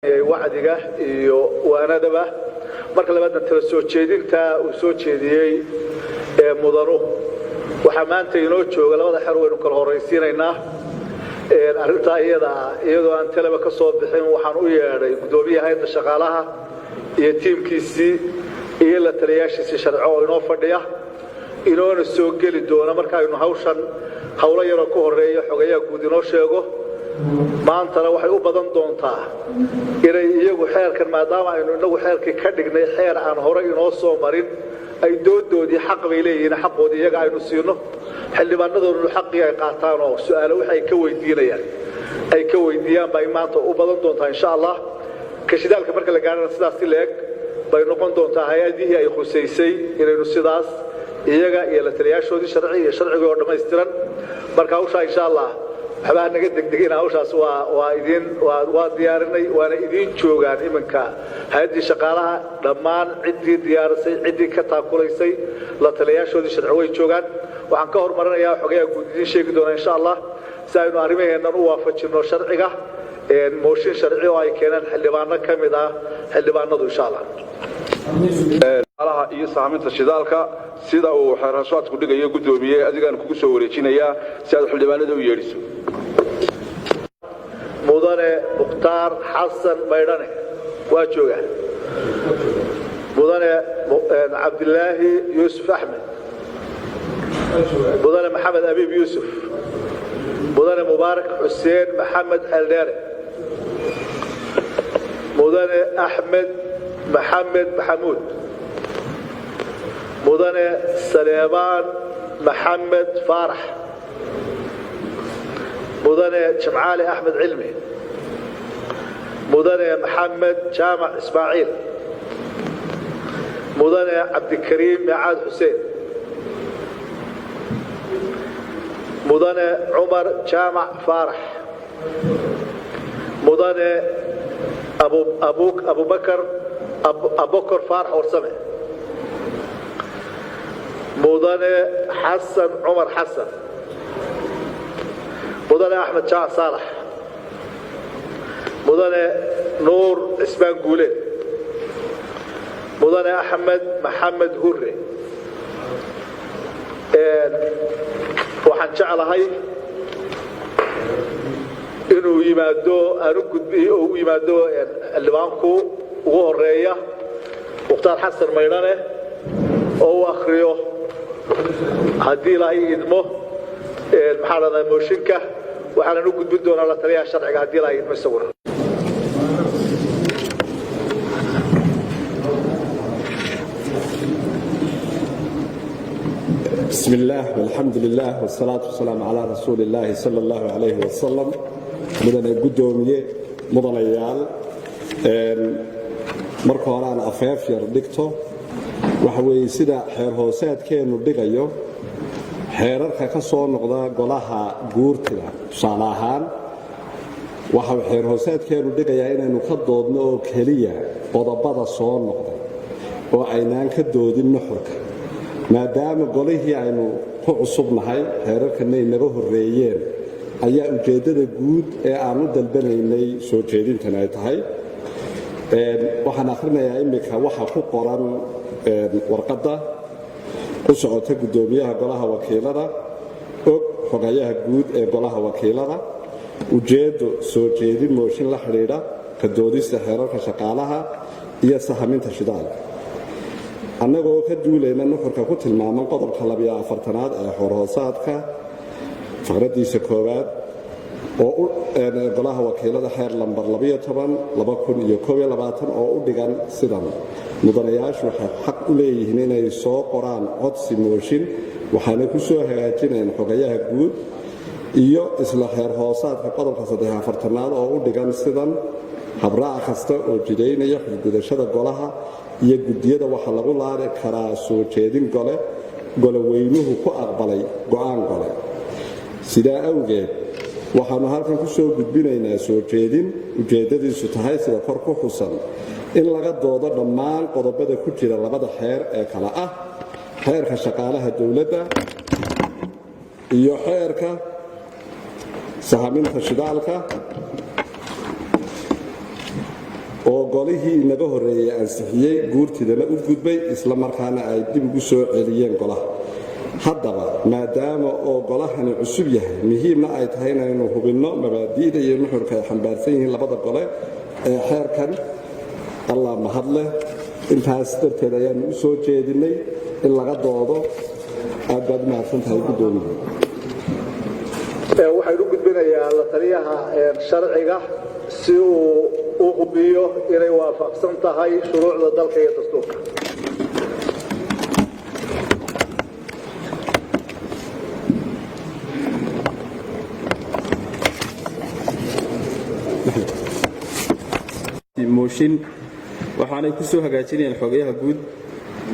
Wacdiga iyo waanadaba. Marka labaadna, tala soo jeedinta uu soo jeediyey ee mudanu waxaa maanta inoo jooga labada xer waynu kala horraysiinaynaa arrintaa iyadaa. Iyadoo aan taleba ka soo bixin, waxaan u yeedhay guddoomiyaha hayadda shaqaalaha iyo tiimkiisii iyo la taliyaashiisii sharci oo inoo fadhiya, inoona soo geli doona markaaynu hawshan hawlo yaroo ka horreeya xogayaha guud inoo sheego. Maantana waxay u badan doontaa inay iyagu xeerkan, maadaama aynu inagu xeerkii ka dhignay xeer aan hore inoo soo marin, ay doodoodii xaq bay leeyihiin, xaqoodii iyaga aynu siino, xildhibaanadooduna xaqii ay qaataan oo su'aalo waxa ay ka weydiinayaan ay ka weydiiyaan bay maanta u badan doontaa, insha Allah. Ka shidaalka marka la gaarana sidaas si leeg bay noqon doontaa, hay-adihii ay khusaysay inaynu sidaas iyaga iyo la taliyaashoodii sharci iyo sharcigii oo dhammaystiran. Marka hawshaa, insha Allah, waxbaa naga degdegina. Hawshaas waa idin waa diyaarinay, waana idiin joogaan iminka hay-addii shaqaalaha dhammaan, ciddii diyaarisay, ciddii ka taakulaysay, la taliyaashoodii sharci way joogaan. Waxaan ka hormarinayaa, xogayaha guud idiin sheegi doonaa, insha Allah, si aynu arrimaheennan u waafajinno sharciga, mooshin sharci oo ay keeneen xildhibaano ka mid ah xildhibaanadu, insha Allah. Iyo saaminta shidaalka sida uu xeerhashaadku dhigayo, guddoomiye, adigaan kugu soo wareejinayaa si aad xildhibaanada u yeedhiso. Mudane Mukhtaar Xasan Maydhane waa joogaa. Mudane Cabdilaahi Yuusuf Axmed, Mudane Maxamed Abiib Yuusuf, Mudane Mubaarak Xuseen Maxamed Xeeldheere, Mudane Axmed Maxamed Maxamuud, Mudane Saleebaan Maxamed Faarax, Mudane Jimcaali Axmed Cilmi, Mudane Maxamed Jaamac Ismaaciil, Mudane Cabdikariim Micaad Xuseen, Mudane Cumar Jaamac Faarax, Mudane Abubakar Abokor Faarax Warsame, Mudane Xasan Cumar Xasan, Mudane Axmed Jaac Saalax, Mudane Nuur Cismaan Guuleed, Mudane Axmed Maxamed Hure. Waxaan jeclahay inuu yimaado aanu gudbi u yimaado xildhibaanku ugu horeeya, Mukhtaar Xasan Maydhane, oo u akriyo, haddii Ilaahay idmo, maxaa dhahdaa, mooshinka. Waxaanan u gudbin doonaa la taliyaha sharciga, haddii Ilaahay idmo isaguna. بسم الله والحمد لله والصلاة والسلام على رسول الله صلى الله عليه وسلم. Mudane gudoomiye, mudanayaal, marka hore aan afeef yar dhigto. Waxa weeye, sida xeer hoosaadkeennu dhigayo, xeerarka ka soo noqda golaha guurtida tusaale ahaan, waxau xeer hoosaadkeennu dhigayaa inaynu ka doodno oo keliya qodobada soo noqday oo aynaan ka doodin nuxurka. Maadaama golihii aynu ku cusubnahay, xeerarkanay naga horreeyeen, ayaa ujeeddada guud ee aan u dalbanaynay soo jeedintan ay tahay. Waxaan akhrinayaa iminka waxa ku qoran warqadda ku socota guddoomiyaha golaha wakiilada, og xogayaha guud ee golaha wakiilada. Ujeeddo: soo jeedin mooshin la xidhiidha ka doodista xeerarka shaqaalaha iyo sahaminta shidaalka. Annagoo ka duulayna nuxurka ku tilmaaman qodobka 42aad ee xeerhoosaadka faqraddiisa koowaad oo golaha wakiilada, xeer lambar oo u dhigan sidan: mudanayaashu waxay xaq u leeyihiin inay soo qoraan codsi mooshin, waxaana ku soo hagaajinayaan xogayaha guud, iyo isla xeer hoosaadka qodobka 43aad oo u dhigan sidan: habraac kasta oo jidaynaya xilgudashada golaha iyo guddiyada waxaa lagu laari karaa soo jeedin gole, goloweynuhu ku aqbalay go'aan gole. Sidaa awgeed, waxaannu halkan ku soo gudbinaynaa soo jeedin ujeeddadiisu tahay sida kor ku xusan, in laga doodo dhammaan qodobada ku jira labada xeer ee kale ah xeerka shaqaalaha dowladda iyo xeerka sahaminta shidaalka. Oo golihii inaga horreeyey ansixiyey, guurtidana u gudbay, isla markaana ay dib ugu soo celiyeen golaha. Haddaba, maadaama oo golahani cusub yahay, muhiimna ay tahay inaynu hubinno mabaadi'da iyo nuxurka ay xambaarsan yihiin labada gole ee xeerkan, Allah mahadleh, intaas darteed ayaanu u soo jeedinay in laga doodo. Aad baad u mahadsan tahay, guddoomiye. Waxaynu u gudbinayaa la taliyaha sharciga si uu u hubiyo inay waafaqsan tahay shuruucda dalka iyo dastuurka. Mooshin waxaanay ku soo hagaajinayaan xogayaha guud.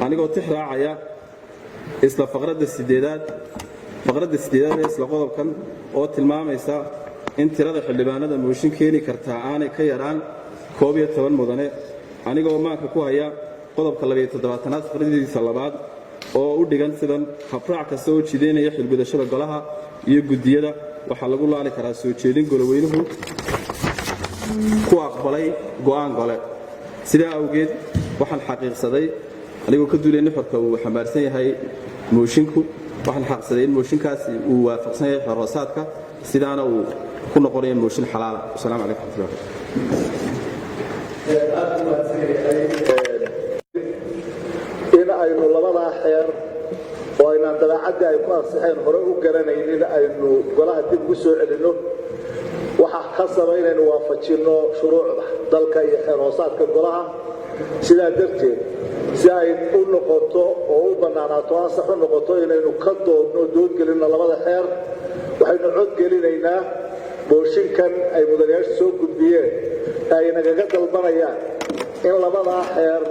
Anigoo tix raacaya isla faqradda sideedaad ee isla qodobkan oo tilmaamaysa in tirada xildhibaanada mooshin keeni kartaa aanay ka yaraan 11 mudane, anigoo maanka ku haya qodobka 72aad faqradiisa labaad oo u dhigan sidan: habraac kasta oo jidaynaya xilgudashada golaha iyo guddiyada waxaa lagu laali karaa soo jeedin goloweynuhu ku aqbalay go'aan gole. Sidaa awgeed, waxaan xaqiiqsaday, anigoo ka duulay nuxurka uu xambaarsan yahay moshinku, waxaan xaqiiqsaday in mooshinkaasi uu waafaqsan yahay xeer hoosaadka, sidaana uu ku noqonayo mooshin xalaala. Wasalaamu calaykum raxmatullahi. In aynu labadaa xeer oo aynaan dabeecaddii ay ku ansixeen hore u garanaynin aynu golaha dib ugu soo celinno, waxaa khasaba inaynu waafajinno shuruucda dalka iyo xeer hoosaadka golaha. Sidaa darteed, si ay u noqoto oo u bannaanaato, ansax u noqoto inaynu ka doodno, doodgelinno labada xeer, waxaynu codgelinaynaa mooshinkan ay mudanayaashu soo gudbiyeen ee ay nagaga dalbanayaan in labadaa xeer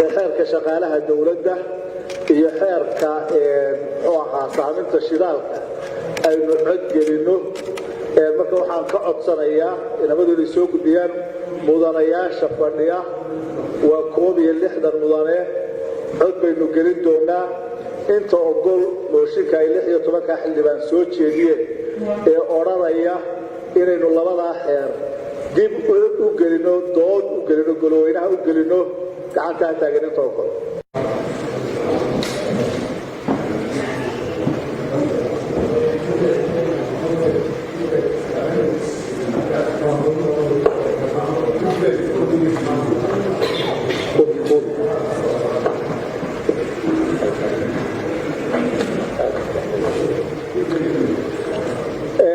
ee xeerka shaqaalaha dowladda iyo xeerka, muxuu ahaa, saaminta shidaalka aynu codgelinno. Marka waxaan ka codsanayaa inamadooday soo gudbiyaan. Mudanayaasha fadhiya waa 61 mudane. Cod baynu gelin doonaa. Inta ogol mooshinka ay 16-ka xildhibaan soo jeediyeen ee odhanaya inaynu labadaa xeer dib u gelinno, dood u gelinno, goloweynaha u gelinno, gacantaa taagan inta ogol.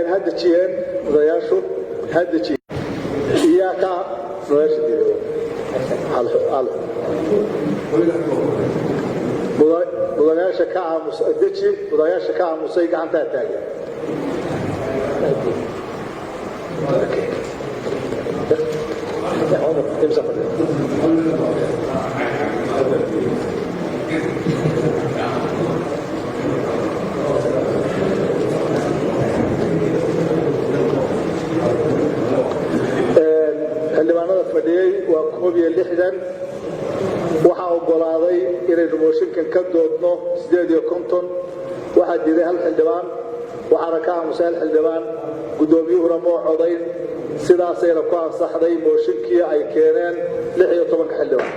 Ha dejiyeen mudanayaashu, ha dejiyeen. Iyaa ka mudanayaasha diiday? Mudanayaasha ka aamus, deji. Mudanayaasha ka aamusay gacantaa taagan. Xildhibaanada fadhiyey waa 61. Waxaa oggolaaday inaynu mooshinkan ka doodno 58. Waxaa diiday hal xildhibaan, waxaana ka aamusay hal xildhibaan. Guddoomiyuhuna moo codayn. Sidaasayna ku ansaxday mooshinkii ay keeneen 16-ka xildhibaan.